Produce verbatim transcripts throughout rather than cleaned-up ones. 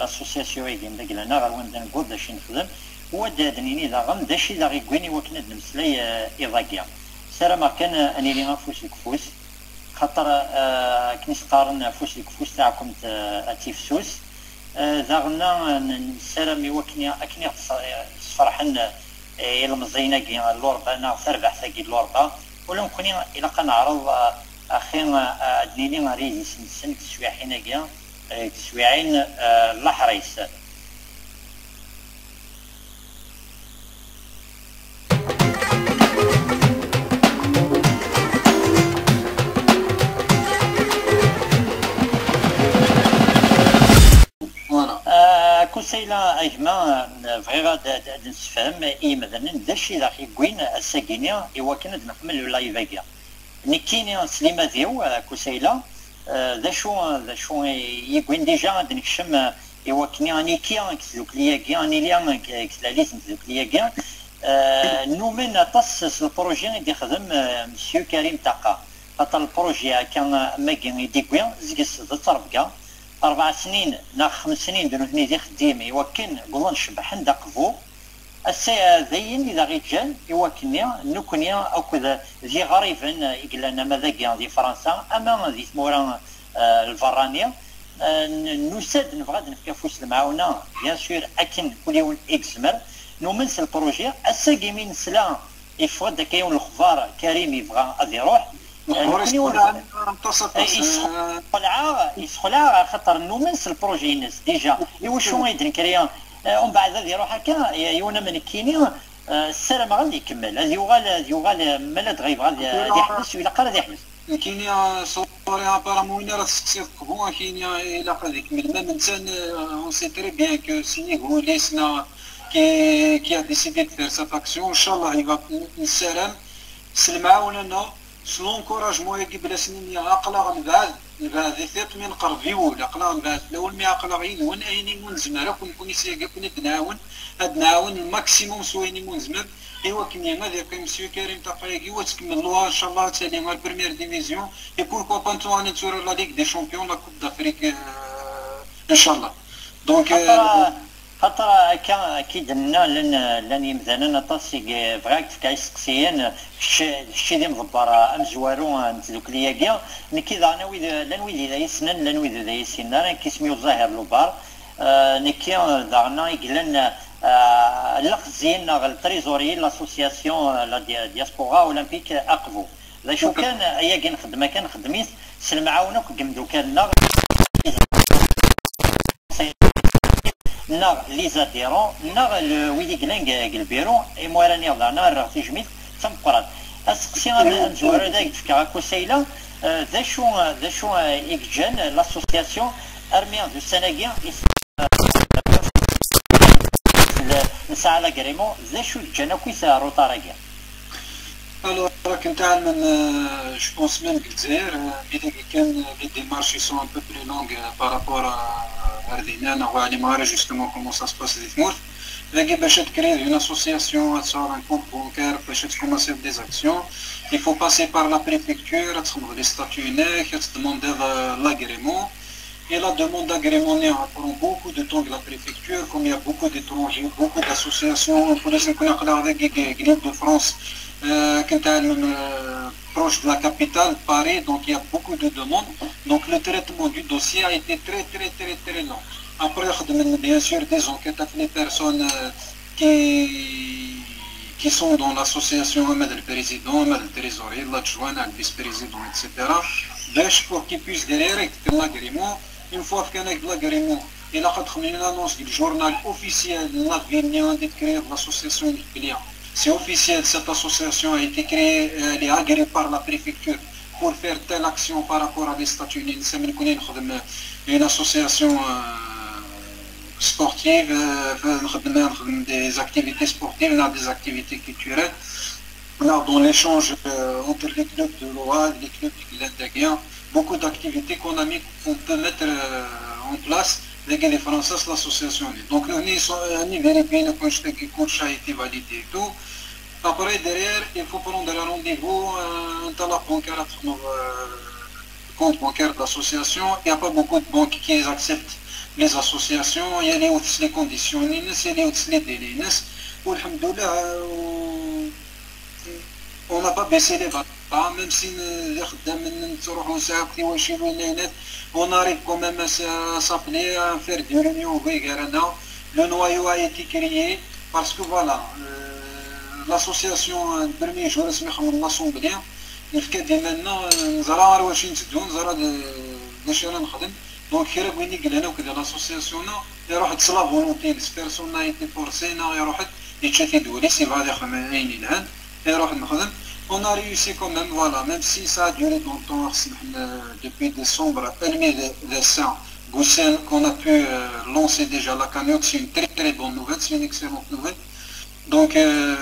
l'association-agi n dagla-nneɣ ɣer wanda newweḍ d acu i nexdem, u ad d-nini daɣen d acu i d aɣ-iwwin i wakken ad nemmeslay, eh, iḍ-agi. Ssarameɣ kan, eh, ad nili afus deg ufus, xaṭer, eh, akken i s-qqaren afus deg ufus taɛkemt, eh, ad tifsus. Eh, daɣen, eh, n-, nessaram i wakken i, akken i ɣ-d-sferḥen, eh, ilemẓiyen-agi n Lurba neɣ tarbaɛt-agi n Lurba. Ula nekkni ilaq ad neɛreḍ, eh, axi, eh, ad nili ar yidis-nsen deg teswiɛin-agi, eh, deg teswiɛin, eh, n leḥris. Voilà. Ah, Kusayla, a gma, ah, bɣiɣ ad, ad, ad nessefhem i yimdanen d acu i d aɣ-yewwin ass-agi-ni i wakken ad nḥemmel live-agi. Nekkini s limad-iw, ah, Kusayla, ah, d acu, d acu i yi-yewwin déjà ad nekcem, ah, i wakken ad niki deg tdukli-agi, ad nili deg, deg tlalit n tdukli-agi. Ah, numen aṭas s lpruji i d-ixdem, ah, Monsieur Karim Taqa. Xaṭer lpruji akka am wagi i d-iwwi, zges d ttrebga. Rebɛa snin neɣ xems snin d nutni d ixeddim i wakken wwḍen cebbḥen-d aqbu. Ass-a d ayen i d aɣ-iǧǧan i wakken-nni nekkni akked d yiɣriben i yellan ama dagi di Fransa ama di tmura, eh, lberrani, eh, n-, nusa-d nebɣa ad nefk afus lemɛawna, bien sûr, akken kul yiwen i yezmer. Numen s lpruji. Ass-agi mi nesla yeffeɣ-d akka yiwen lexbar, Karim yebɣa ad iruḥ. Lexbar, eh, nekkni yesxelɛen aṭas, aṭas, eh, yesxelɛeɣ, yesxelɛeɣ axaṭer numen s lpruji-ines déjà. Iwacu i d-nekker, eh, umbeɛd ad iruḥ akka, eh, yiwen am nekkini, eh, ssarameɣ ad ikemmel, ad yuɣal, ad yuɣal, eh, ma ladɣa yebɣa ad, ad iḥbes, ur ilaq ara ad iḥbes. Nekkini, eh, ṣuri, apparemment win ara tesseqsiḍ qbu, akini, eh, ilaq ad ikemmel. Même netta, eh, on sait très bien que sennig wul-is neɣ qui, qui a décidé de faire cette action, inchallah, il va, nessaram, s lemɛawna-nneɣ, s l'encouragement-agi bla s-nini aql-aɣ nebɛed, nebɛed i tiṭ mi nqerreb i wul, aql-aɣ nebɛed fell-awen, mi aql-aɣ yid-wen ayen imu nezmer akk nekkni s-agi akken ad d-nɛawen, ad nɛawen lmaksimun s wayen imu nezmer i wakken ad yeqqim Monsieur Karim Taqa-agi u ad tkemmel Loire, inchallah, ad tali ar première division, et pourquoi pas netturar la Ligue des Champions, la Coupe d'Afrique, euh, inchallah. Donc, euh, Xaṭer akka, akka i d-nenna, llan, llan yimdanen aṭas i bɣiɣ ad k-fkeɣ isteqsiyen, kečč, kečč i d imḍebber amezwaru n tdukli-agi. Nekki daɣen, wid, llan wid i d ay-ssnen, llan wid ur d ay-ssinen ara, nekk isem-iw Zahir Lubar. Eh, nekki, eh, daɣen i yellan, eh, lexzi neɣ le trésorier n l'association, eh, la Dia-, Diaspora Olympique Aqbu. D acu kan, eh, ayagi nxeddem akka, nxeddem-it s lemɛawna akk n yimeddukal-nneɣ. Neɣ les adhérents, neɣ le, wid i yellan deg, deg lbiru, imi ara nniɣ daɣen ad rreɣ tijmilt d tameqqrant. Aseqsi ad, amezwaru ad ak-d-fkeɣ a Kusayla, eh, d acu, d acu, eh, i yeǧǧan l'association armi d ussan-agi i s-, eh, nesɛa l'agrément, d acu i yeǧǧan akk i s-, retard-agi? Alors, akken tɛelmem, euh, je pense même que Dzaïr, euh, mi d-, kan, euh, les démarches sont un peu plus longues, euh, par rapport à, à Ardina, ou à Limara, justement, comment ça se passe, les Tmours. Dagi, باش ad créer une association, ad tesɛuḍ un compte bancaire, باش ad commencer des actions, il faut passer par la préfecture, ad txedmeḍ les statuts-inek, ad tdemandiḍ, euh, l'agrément. Et la demande d'agrément, elle prend beaucoup de temps de la préfecture, comme il y a beaucoup d'étrangers, beaucoup d'associations, pour les de France, euh, كنت عالم, euh, proche de la capitale, Paris, donc il y a beaucoup de demandes. Donc le traitement du dossier a été très, très, très, très long. Après, bien sûr, des enquêtes avec les personnes, euh, qui, qui sont dans l'association, أما le président, أما le trésorier, l'adjoint, le vice-président, et cetera. باش pour qu'ils puissent derrière l'agrément, une fois qu'on a l'agrément, il a une annonce du journal officiel, la ville, l'association. C'est officiel, cette association a été créée, elle est agréée par la préfecture pour faire telle action par rapport à des statuts. Nous sommes une, une association, euh, sportive, euh, des activités sportives, on a des activités culturelles, on a dans l'échange, euh, entre les clubs de l'Oural, les clubs de Glendaguien, beaucoup d'activités qu'on a mis, qu'on peut mettre, euh, en place avec les Français, l'association. Donc, nous, nous, nous vérifions que le contrat a été validé et tout. Après, derrière, il faut prendre un rendez-vous, euh, dans la banque, euh, compte bancaire de l'association. Il n'y a pas beaucoup de banques qui acceptent les associations, yal yiwet s les conditions-ines, yal yiwet s les délais-ines. Walḥemdullah, euh, on n'a pas baissé les bras, même si n-, d ixeddamen nettruḥu nesɛa akk tiwaculin, on arrive quand même à s-, à s'appeler, à faire des réunions, oui, gar-aneɣ. Le noyau a été créé parce que voilà, euh, l'association, euh, le premier jour, asmi xedmen l'assemblée, nefka-d iman-nneɣ, euh, neẓra ar wacu i nteddu, neẓra d, d acu ara nexdem. Donc, kra n win i yellan akk di l'association-a, iruḥ-d s la volonté-ines, personne n'a été forcé, neɣ iruḥ-d, yečča-t-id wul-is, yebɣa ad ixdem ayen yelhan, iruḥ-d nexdem. On a réussi quand même, voilà, même si ça a duré dans le temps, euh, depuis décembre, almi d, d ass-a, deg ussan qu'on a pu, euh, lancer déjà la cagnotte, c'est une très, très bonne nouvelle, c'est une excellente nouvelle. Donc, euh,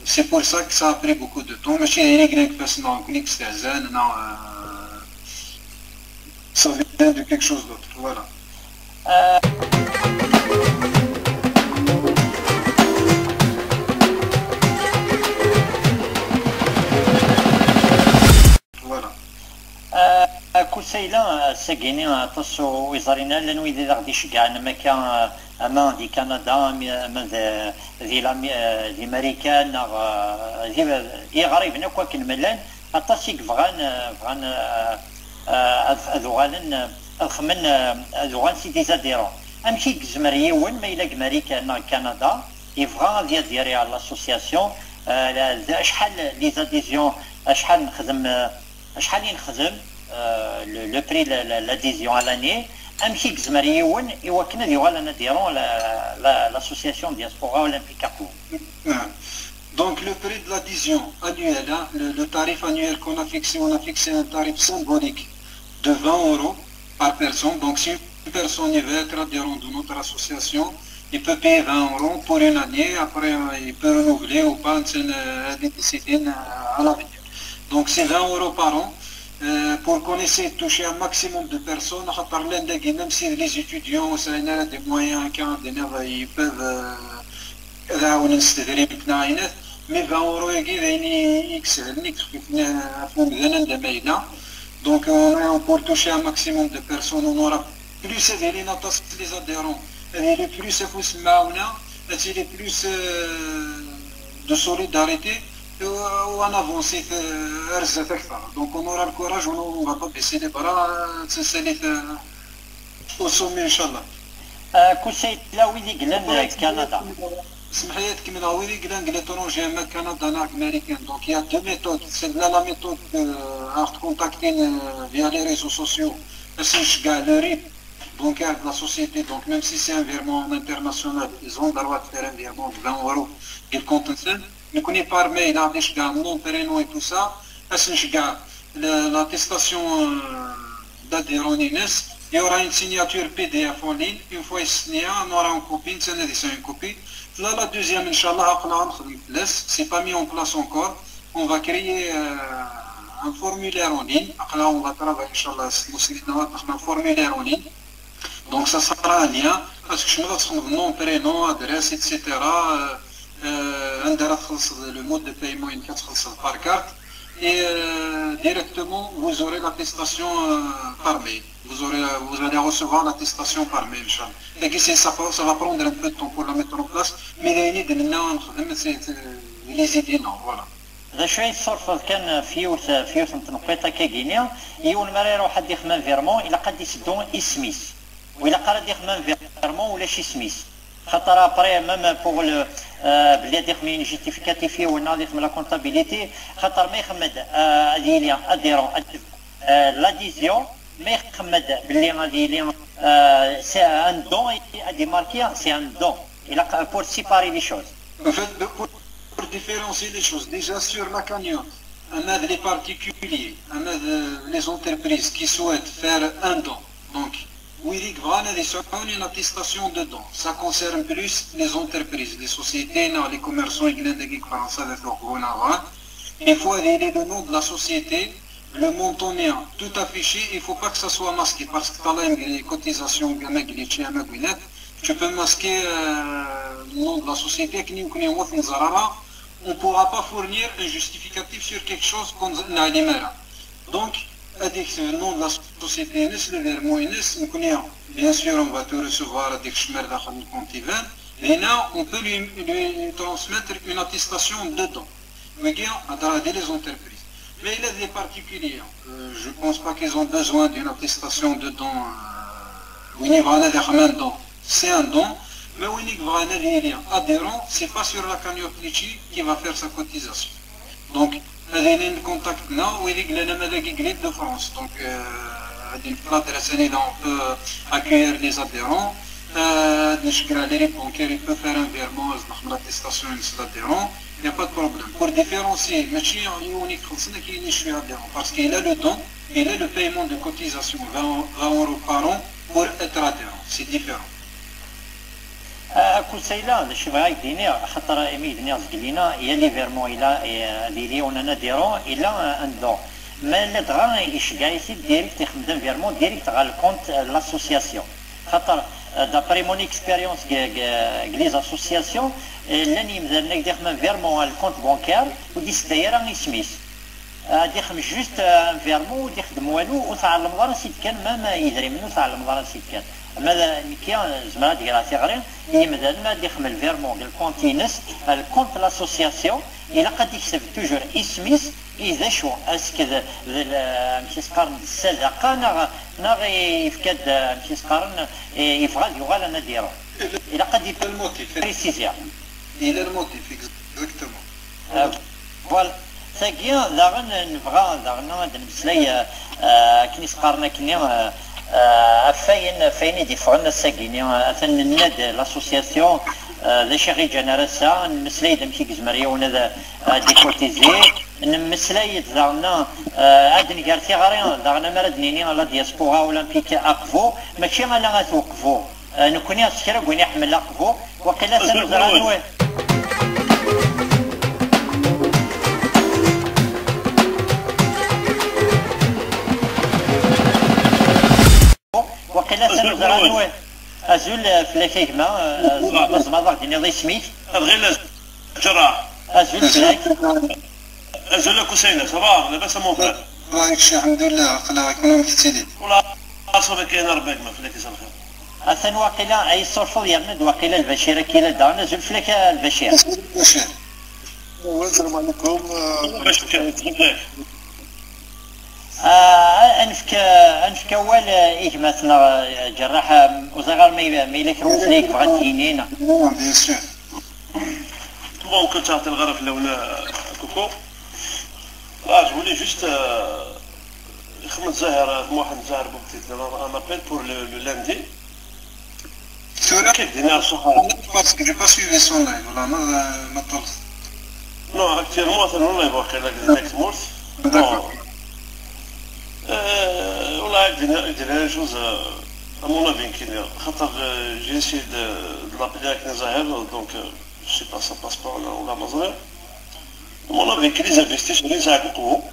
c'est pour ça que ça a pris beaucoup de temps. Mačči d ayen i yellan deg ifassen-nneɣ nekkni i yestehzan, non, euh, ça vient de quelque chose d'autre. Voilà. Euh, Voilà. Euh, Kusayla, euh, ass-agi-nni, euh, aṭas ur yeẓrin ara, llan wid i d aɣ-d-iceggɛen, am akka, euh, ama di Kanada, ama, ama d, di, l'Ami-, euh, di Marikan, neɣ, euh, di, iɣriben akk akken ma llan, aṭas i yebɣan, euh, bɣan, euh, euh, ad, ad uɣalen, euh, ad xemmen, euh, ad uɣalen si des adhérents. Amek i yezmer yiwen, ma yella deg Marikan neɣ Kanada, yebɣa ad yadhéré à l'association, euh, d acḥal les adhésions, acḥal nexdem, euh, acḥal i nexdem, euh, le, le prix, la, la, l'adhésion à l'année, amek i yezmer yiwen i wakken ad yuɣal un adhérent à la, la, l'association Diaspora Olympique Arco. Donc, le prix de l'adhésion annuelle, hein, le, le tarif annuel qu'on a fixé, on a fixé un tarif symbolique de vingt euros par personne. Donc, si une personne veut être adhérent de notre association, il peut payer vingt euros pour une année. Après, euh, il peut renouveler ou pas, c'est, euh, à décider, euh, à l'avenir. Donc, c'est vingt euros par an. Euh, pour qu'on essaie de toucher un maximum de personnes, même si les étudiants, ça, il y a des moyens, quand ils peuvent, euh, ad ɛawnen s tedrimt neɣ ayen, mais vingt euros-agi d ayen i, i yeshlen, i yexfifen ɣef umdan anda ma yella. Donc, on, on peut toucher un maximum de personnes, on aura plus ad ilin aṭas les adhérents, ad yili plus afus n lemɛawna, ad tili plus, euh, de solidarité, euh, u ad navansi, euh, ar zdat akteṛ. Donc, on aura le courage, on, on va pas baisser les bras, euh, d tassalit, euh, Au sommet, Inch'Allah. Euh, Kusayla, wid i yellan di Kanada. اسمح لي ad kemmleɣ, wid i yellan deg l'étranger, ama Kanada neɣ deg Marikan. Donc, il y a deux méthodes. C'est la, la méthode, euh, ad ɣ-tkontaktin, euh, via les réseaux sociaux. Ad sen-nceggeɛ le RIB bancaire de la société. Donc, même si c'est un virement international, ils ont le droit de faire un virement de vingt euros deg le compte-nsen. Nekkni par mail, ad ɣ-d-iceggeɛ nom, prénom et tout ça. Ad sen-nceggeɛ le, l'attestation, euh, d'adhérent-ines. Il y aura une signature P D F en ligne. Une fois i s-tenniya, on aura une copie, netta ad yesɛu une copie. Tella la deuxième, Inch'Allah, aql-aɣ ad nexdem fell-as. C'est pas mis en place encore. On va créer, euh, un formulaire en ligne. Aql-aɣ, on va travailler, Inch'Allah, s tmussni-nneɣ ad nexdem un formulaire en ligne. Donc, ça sera un lien. Ad tkecmeḍ, ad txedmeḍ nom, prénom, adresse, et cetera. Euh, euh, anda ara txellṣeḍ le mode de paiement, inek ad txellṣeḍ par carte. Et, euh, directement, vous aurez l'attestation, euh, par mail. Vous aurez, vous allez recevoir l'attestation par mail, Inch'Allah. Tagi, c'est, ça, va- ça va prendre un peu de temps pour la mettre en place, mais d ayen i d-nenna ad nexdem, c'est, c'est les idées, non, voilà. D acu ay tessurfeḍ kan f yiwet, f yiwet n tneqqiṭ akkagini, yiwen mi ara iruḥ ad d-ixdem un virement, ilaq ad d-iseddu isem-is. U ilaq ara d-ixdem un virement ulac isem-is. Xaṭer après, même pour le, euh, belli ad ixdem une justificatif yiwen, neɣ ad ixdem la comptabilité, xaṭer ma ixdem-d, euh, ad yili adhérent, ad, euh, l'adhésion, ma ixdem-d belli ad yili, euh, c'est un don, ad imarki, c'est un don. Ilaq pour séparer les choses. En fait, pour, pour différencier les choses, déjà sur la cagnotte, on a les particuliers, on a les entreprises qui souhaitent faire un don. Donc, wid i yebɣan ad yesɛun une attestation de don. Ça concerne plus les entreprises, les sociétés, neɣ les commerçants i yellan dagi deg Fransa, d at Uqbu neɣ bɣan. Il faut ad yili le nom de la société, le montant-nni tout affiché, il faut pas que ça soit masqué, parce que ṭṭalay les cotisations, ama deg litchi, ama deg winat, tu peux masquer, euh, le nom de la société, akken nekkni ur t-neẓri ara, on pourra pas fournir un justificatif sur quelque chose qu'on n'a pas. Donc, ad yekteb le nom de la société-ines, le virement-ines, nekkni Bien sûr, on va te recevoir avec chemin daxel compte. Et là, on peut lui, lui transmettre une attestation de don. Wigi, à travers les entreprises. Mais il y a des particuliers. Euh, je pense pas qu'ils ont besoin d'une attestation de don. Euh, win yebɣan ad ixdem un don, c'est un don. Mais win yebɣan ad yili adhérent, c'est pas sur la cagnotte Litchi qui va faire sa cotisation. Donc, ad ilin contact-nneɣ wid i yellan ama dagi deg l'Île-de-France. Donc, euh, ad ilin l'adresse anida on peut accueillir les adhérents. Euh, ad nceggeɛ les RIB bancaires, il peut faire un virement, ad nexdem l'attestation-ines d'adhérent. Il n'y a pas de problème. Pour différencier, mačči yiwen i ixellṣen, akken je suis adhérent. Parce qu'il a le don, il a le paiement de cotisation vingt euros par an pour être adhérent. C'est différent. Akud sayla, d acu bɣiɣ ad k-d-iniɣ, axaṭer imi i d-nniɣ zgelina, yal ivirmon ila, eh, ad yili on a un adhérent, ila, eh, un don. Ma ladɣa iceggeɛ-it-id direct, ixdem-d un virement direct ɣer lkunt, eh, l'association. Xaṭer, eh, d'après mon expérience deg, deg, deg les associations, eh, llan yimdanen ak d-ixdem un virement ɣer lkunt bancaire, ur d-isedday ara isem-is. Ad ixdem juste, euh, un virement, ur d-ixdem walu, ur tɛellmeḍ ara si d-kkan, même idrimen ur tɛellmeḍ ara si d-kkan. Ma d nekki, euh, zemreɣ ad d-greɣ tiɣri i yimdanen, ma ad ixdem le virement deg lkunt-ines, lkunt l'association, ilaq ad d-ikteb toujours isem-is, i d acu, est-ce que d, d, amek i s-qqaren, d ssadaqa, neɣ, neɣ yefka-d, amek i s-qqaren, i, yebɣa ad yuɣal un adhérent. Ilaq ad d-iprécisiya. Il a le motif, exactement. Euh, voilà. Tagi, daɣen, nebɣa daɣen ad d-nemmeslay, euh, euh, akken i s-qqaren akkenni, euh, euh, ɣef wayen, ɣef wayen i d-iffɣen ass-agi-ni, euh, atan nenna-d l'association, euh, d acu i ɣ-iǧǧan ar ass-a, nemmeslay-d amek i yezmer yiwen ad, ad d-ikotizi, nemmeslay-d daɣen, euh, ad d-nger tiɣri, daɣen amar ad d-nini la diaspora olympique Aqbu, mačči ala At Uqbu. Eh, nekkni s kra n win iḥemmel Aqbu, waqila atan uẓran n wa-, waqila atan uẓran n wa-, azul, eh, fell-ak a gma, eh, ma tzemreḍ ad aɣ-d-tiniḍ isem-ik? Ad ɣileɣ ǧerraḥ. Azul fell-ak. Azul akk a Sayla, ça va, labas a mon frère? Wa kečč, alḥemdulillah, aql-aɣ akken amek tettiliḍ. Wala, aṣṣur kayen, Rebbi a gma fell-ak izal lxir. Atan waqila ay yessurfeḍ yerna-d waqila Lbacir akka yella daɣen. Azul fell-ak a Lbacir. Azul Lbacir. Wa, السلام عليكم. Lbacir, ttxil-k. Ah, ad nefk, ad nefk awal, eh, i gma-tneɣ, eh, Ǧerraḥ, eh, ur ẓriɣ ara ma, ma yella kra n umeslay i yebɣa ad d-yini, neɣ? Non, bien sûr. Bon, كنت عاطي الغرف الأولى كوكو. Ah, je voulais juste, euh, Ahmed Zahir, euh, Mohamed Zahir Boubtit, un, un appel pour le, le lundi. Tura? Kif dina, parce que j'ai pas suivi son live, voilà, ma, ma طلت. Non, actuellement, c'est le live, ok, là, exactement. D'accord. Bon. Euh, voilà, je dirais, je dirais une chose, euh, à mon avis, qui est, خاطر, euh, j'ai essayé de, de l'appeler avec Zahir, donc, euh, je sais pas, ça passe pas, on a, on a besoin. À mon avis, qu'il les investit sur les agroupes.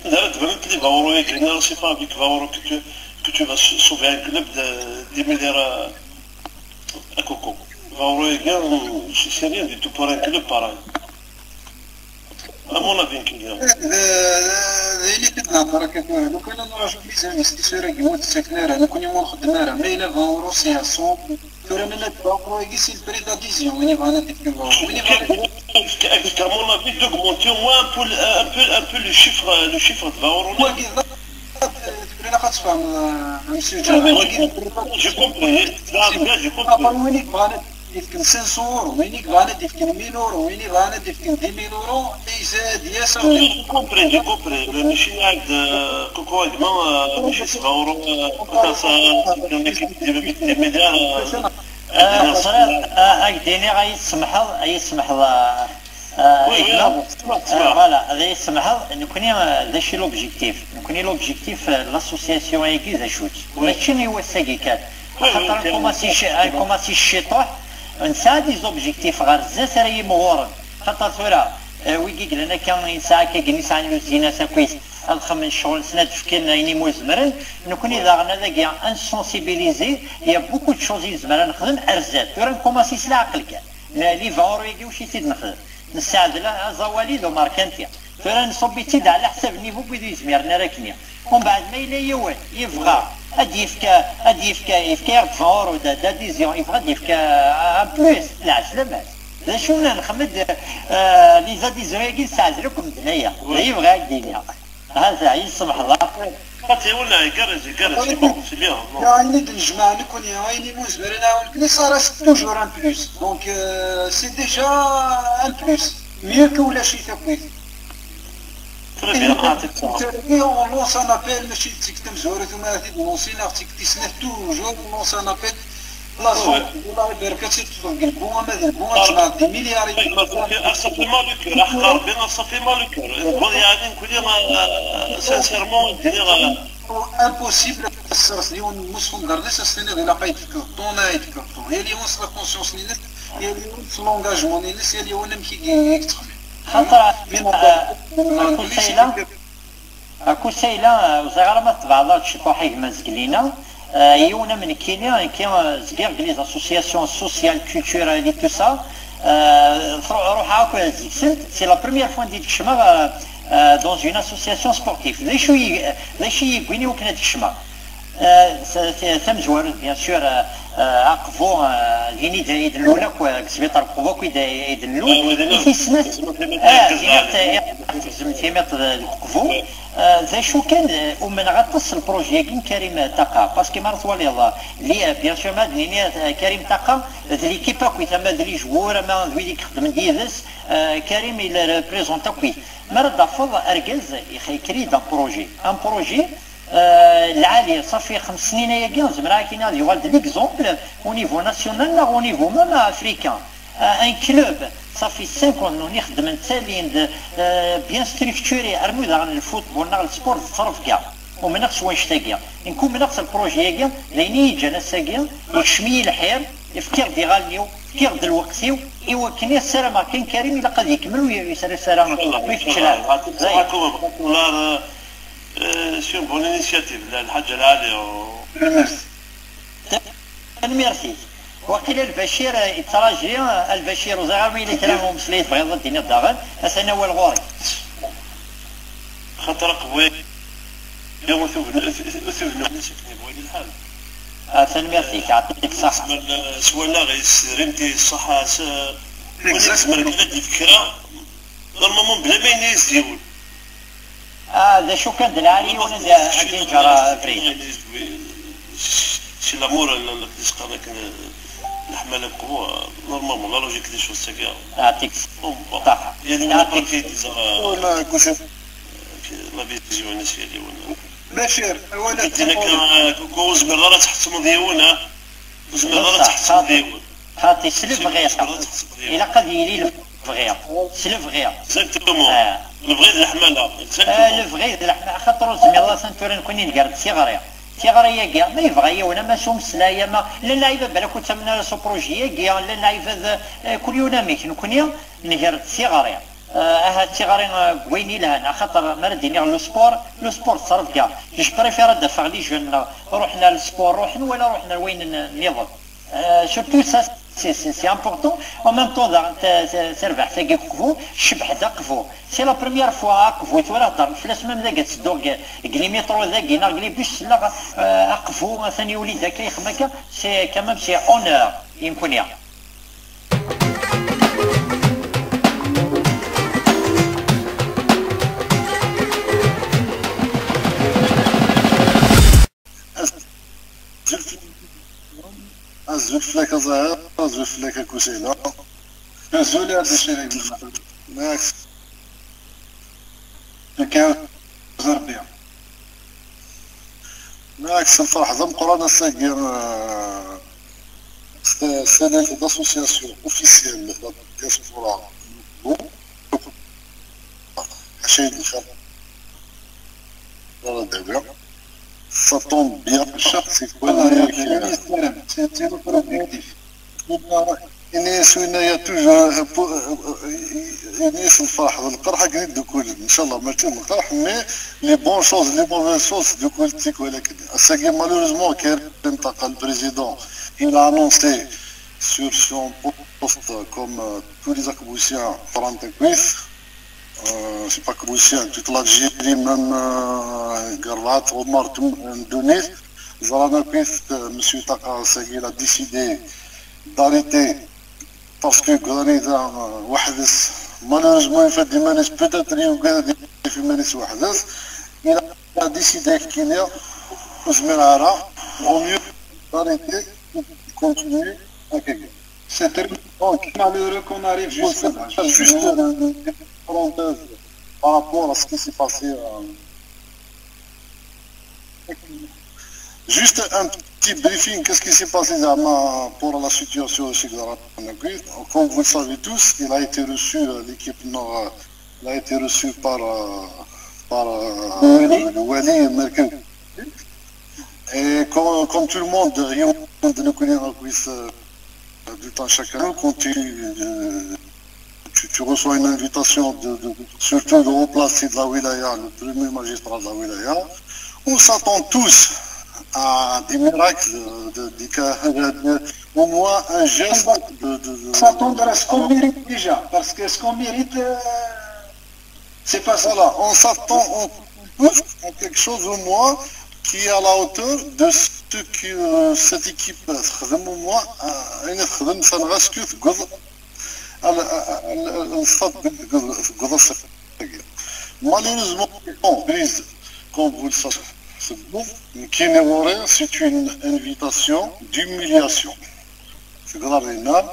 Là, tu vas mettre les Vaoro et Grenard, c'est pas avec Vaoro que tu, que tu vas sau-, sauver un club de dix milliards à, à Coco. Vaoro et Grenard, c'est, c'est rien du tout pour un club pareil. À mon avis, qu'il y a. D, d ayen i k-id-nehder akka tura. Lukan ad nraǧu les investisseurs-agi ur d-ttaken ara, nekkni ur nxeddem ara. Ma yella Vaoro c'est à cent, tura ma nella Vaoro-agi c'est le prix d'adhésion, win yebɣan ad d-yefk Vaoro. Win yebɣan ad... Avec, avec, à mon avis, d'augmenter au moins un peu, le- un peu, un peu le chiffre, le chiffre de Vaoro. Wagi d, tura ilaq ad tfehmeḍ, euh, monsieur Ǧerraḥ. Oui, oui, wagi d, j'ai compris. Là, là, j'ai compris. Après, win yebɣan ad d-yefken cinq cents euros, win yebɣan ad d-yefken mille euros, win yebɣan ad d-yefken dix mille euros, izad, yas. Oui, oui, j'ai compris, j'ai compris. Mais mačči nɛad, euh, Coco a gma, euh, mačči sebɛa euros, euh, aṭas, euh, c'est une équipe de dix milliards, euh, Ah, ẓriɣ, ah, ad k-d-iniɣ, ad yi-tsemḥeḍ, ad yi-tsemḥeḍ, ah, ah, Oui, oui, gma. Non, c'est pas, c'est Ah, pas. Voilà, ad yi-tsemḥeḍ, nekkni, ah, d acu i l'objectif? Nekkni l'objectif, ah, l'association-agi d acu-tt? Oui. Mačči i wass-agi kan. Oui, oui, Axaṭer c'est nkumaṣi vrai. Ci-, nkumaṣi ciṭuḥ, nesɛa des objectifs ɣer zdat ara yimɣuren. Xaṭer tura, eh, wigi yellan akka, yesɛa akka, yesɛa l'usine-is akkit, ad xedmen ccɣel-nsen, ad d-fken ayen imu zemren. Nekkni daɣen ad agi ad nsensibiliser, il y a beaucoup de choses i nezmer ad nexdem ar zdat. Tura nkumaṣi s leɛqel kan. N-, les Vaoro-agi wacu i t-id-nexdem? Nesseɛdel aẓawali d umerkanti. Tura nṣubb-itt-id ɛla ḥsab n niveau n wid ur yezmiren ara akkenni. Umbeɛd ma yella yiwen yebɣa ad d-yefk, ad d-yefk, yefka-yaɣ-d vingt euros d, d'adhésion, yebɣa ad d-yefk, euh, un plus, lɛeslama-s. D acu nna nxeddem-d, euh, les adhésions-agi, nesseɛzel akk medden aya. D ayen yebɣa ad d-yini. Hada, yesmeḥ Allah. Xaṭi, wala, igerrez, igerrez, c'est bon, c'est bien, non. Ayen i d-nejmeɛ nekkni, ayen i nezmer ad nɛawen nekkni, ça reste toujours un plus. Donc, euh, c'est déjà un plus. Mieux que ulac-it akk. Très bien, ah, c'est ça. On lance un appel, mačči d zik tamezwarut, ma ad t-id-lancer, neɣ d zik tis snat, toujours, on lance un appel. La zone, Allah ibarek, ad tt-id-teṭṭef deg lbu, ama d lbu, ad tjemɛeḍ des milliards. Oui, mais ça fait, ah, ça fait mal au cœur, ah, Rabbi, ah, ça fait mal au cœur. Bon, yeɛni, nekkni, euh, sincèrement, je dirais, euh, impossible ad tesserseḍ yiwen n umussu n Gardès, ad s-tiniḍ ilaq ad yefk ṭṭun, ad yefk ṭṭun. Yal yiwen s la conscience-nnes, yal yiwen s l'engagement-nnes, yal yiwen amek i i yettxemmim. Xaṭer, mais, euh, euh, Kusayla, Akusayla, ur ẓriɣ ara ma tebɛeḍ-aɣ-d ciṭuḥ a gma Zeglina. Euh, yiwen am nekkini, nekki, euh, zgiɣ deg les associations sociales, culturelles et tout ça. Euh, tru-, ruḥeɣ akk deg-sent. C'est la première fois i d-kecmeɣ, euh, euh, dans une association sportive. D acu i, d acu i yi-yewwin i wakken ad kecmeɣ? Euh, s-, s-, tamezwarut, bien sûr, euh, euh, Aqbu, euh, d ini d, i d-nlul akk, euh, deg sbiṭar n Uqbu akk i d, i d-nlul. Ah, oui, d-, i tis snat, ah, d-, timiṭ, eh, tegzem timiṭ d, deg Uqbu. Euh, d acu kan, euh, umneɣ aṭas s lpruji-agi n Karim Taqa, parce que ma ara twaliḍ, euh, li, euh, bien sûr, ma ad nini, euh, Karim Taqa, d l'équipe akk, ama d les joueurs, ama d wid i ixeddmen yid-s, euh, Karim, il représente akk. Ma ara d-tafeḍ argaz, ix-, ikker-iyi-d un projet. Un projet, euh, lɛali, ṣafi xems snin ayagi, zemreɣ ad k-iniɣ ad yuɣal d l'exemple au niveau national neɣ au niveau même africain. Euh, un club, ṣafi cinq ans, nuni xeddmen ttalin d, euh, bien structuré, armi daɣen le football neɣ le sport d ttrebga. Umneɣ s wanect-agi. Nekk umneɣ s lpruji-agi, d ayen i yi-ǧǧan ass-agi, yekcem-iyi lḥir, fkiɣ-d iɣallen-iw, fkiɣ-d lweqt-iw, i wakken i ssarameɣ kan Karim ilaq ad ikemmel u yesra sara ma yekcem. Inshallah. Yɛṭik ṣṣeḥḥa, Tumam. Xaṭi, euh, c'est une bonne initiative, Lḥaǧa Lɛali. Tanemmirt-ik. Waqila Lbacir, eh, yettraǧi, eh, Lbacir, ur ẓriɣ ara ma yella kra n umeslay tebɣiḍ ad d-tiniḍ daɣen, atan awal ɣur-k. Xaṭer aqbu-agi ur tubnu, ur tubnu akken yebɣa lḥal. Ah, tanemmirt-ik, yeɛṭik ṣṣeḥḥa. Nezmer, eh, s wallaɣ-is, rint-is, ṣṣeḥḥa-s, eh, win i yezmer kan ad d-yefk kra. Normalement, bla ma yenna as-d yiwen. Ah, d acu kan, d lɛali yiwen ad, ad yenǧer abrid. Si l'amour, la, la, la, la, leḥmala n qbu, normalement, la logique des choses, c'est bien. Yeɛṭik ṣṣeḥḥa. Yal yiwen yeɛṭik. Après, il disait, euh, la vision, c'est yal yiwen. Bacir, awal ad tɛawneḍ. Ur zmireḍ ara ad tḥettmeḍ yiwen, ha? Ur zmireḍ ara ad tḥettmeḍ yiwen. Xaṭi, s lebɣi. Ilaq ad yili lebɣi. S lebɣi. Exactement. Ah. Lebɣi d leḥmala. Exactement. Ah, lebɣi d leḥmala. Xaṭer ur zmireḍ ara tura nekkni nger-d tiɣri. Tiɣri-agi, ma yebɣa yiwen, ama s umeslay, ama, llan lɛibad balak ur ttamnen ara s uprojet-agi, llan lɛibad, eh, kul yiwen amek, nekkni nger-d tiɣri. Eh, ahat tiɣri, eh, deg wayen ilhan, axaṭer mi ara d-iniɣ le sport, le sport d ttrebga. Je préfère ad d-afeɣ les jeunes, neɣ ruḥen ar le sport, ruḥen wala ruḥen ar wayen n-, nniḍen. Euh, surtout ça, c'est, c'est, c'est important. En même temps, daɣen ta-, ta-, tarbaɛt-agi deg Uqbu, tcebbeḥ-d Aqbu. C'est la première fois Aqbu, tura heddren fell-as, même dagi ad tedduɣ deg, deg les métros dagi, neɣ deg les bus, selleɣ, euh, Aqbu, atan yuli-d akka, yexdem akka. C'est quand même, c'est honneur, i nekkni. Azul fell-ak a Ẓaher, azul fell-ak a Kusayla. Azul a Dda Crif. Neɣ akka, Rebbi. Neɣ s lferḥ d ameqqran ass-agi, eh, s-, s-, d'association officielle de la diaspora. Bon. Acu i d-nxeddem? Ara d-awiɣ. Ça tombe bien. Chaque séquence. Voilà, c'est, c'est notre objectif. Ini-as winna, il y a toujours, euh, pour, euh, euh, ini-as lferḥ d lqerḥ akken i ddukkulen. Inchallah, mačči d lqerḥ, mais les bonnes choses, les mauvaises choses, ddukkulent tikwal akken. Ass-agi, malheureusement, Karim Taqa, le président, il a annoncé sur son poste comme, euh, tous les Aqbusiens, trente-huit. Euh, c'est pas que Bruxelles, toute l'Algérie, même, euh, Garvat, Omar, tout, euh, Dounir. Ẓran akk-it, euh, Monsieur Taqaras-agi, il a décidé d'arrêter parce que Granit, euh, weḥd-s, malheureusement, il fait des menaces, peut-être il fait des menaces weḥd-s. Il a décidé qu'il y a, ur zmireɣ ara, vaut mieux d'arrêter et de continuer à gagner. C'est très malheureux qu'on arrive jusqu'à là. Juste une parenthèse par rapport à ce qui s'est passé, euh, juste un petit briefing, qu'est-ce qui s'est passé زعما pour la situation chez Granit? Comme vous le savez tous, il a été reçu, euh, l'équipe nord, euh, il a été reçu par, euh, par, euh, le Wali Merkel. Et comme, comme tout le monde, il y a de nous connaître, euh, du temps chacun, quand tu, euh, tu, tu reçois une invitation de, de, surtout de haut placé de la wilaya, le premier magistrat de la wilaya, on s'attend tous à des miracles, de, de, de, au moins un geste de, de, de... S'attendre à ce qu'on mérite déjà, parce que ce qu'on mérite, euh, c'est pas ça. Voilà, on s'attend, on tous à quelque chose au moins qui est à la hauteur de ce que, euh, cette équipe تخدم, au moins, euh, ayen txeddem, ça ne reste que tged, al, al, al, al, stade de, de, de, de, malheureusement, bon, prise, comme vous le savez, c'est bon, qui n'est rien, c'est une invitation d'humiliation. C'est grave, non?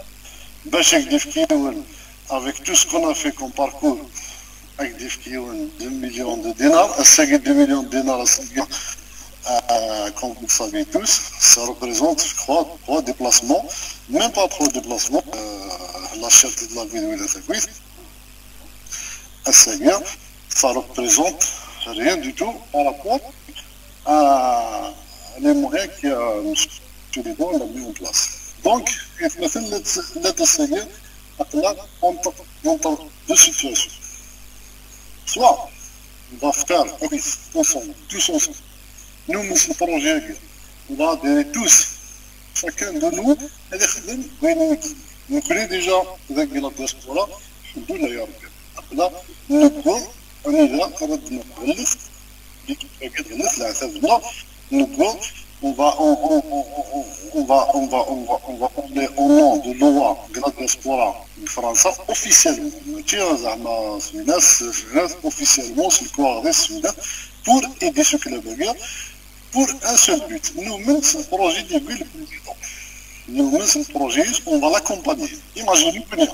Bac ak-d-yefk yiwen, avec tout ce qu'on a fait comme parcours, ak-d-yefk yiwen deux millions de dinars, ass-agi deux millions de dinars, ass-agi, euh, comme vous le savez tous, ça représente trois, trois déplacements, même pas trois déplacements, euh, la cherté de la ville, oui, la ville. Ass-agi, ça représente rien du tout par rapport à les moyens que, euh, Monsieur Bidon a mis en place. Donc, il faut la, la, entre, entre deux situations. Soit on va faire, oui, ensemble, tous ensemble, nous, nous, ce projet, on va adhérer tous, chacun de nous, ad ixdem wayen i nekni déjà, avec la diaspora, الحمد لله يا ربي. Aql-aɣ newweḍ anida ara d-nɣellet, l'équipe-agi tɣellet, leɛtab-nneɣ, newweḍ, on va, on, on, on, on, on va, on va, on va, on va parler au nom de l'O A de la diaspora de França, officiellement. Mačči زعما s winna, s winna, officiellement, s lkuɣaḍ-is, s winna, pour aider ce club-agi, pour un seul but. Nous, même ce projet de le président. Nous, même ce projet, on va l'accompagner. Imaginez-vous bien.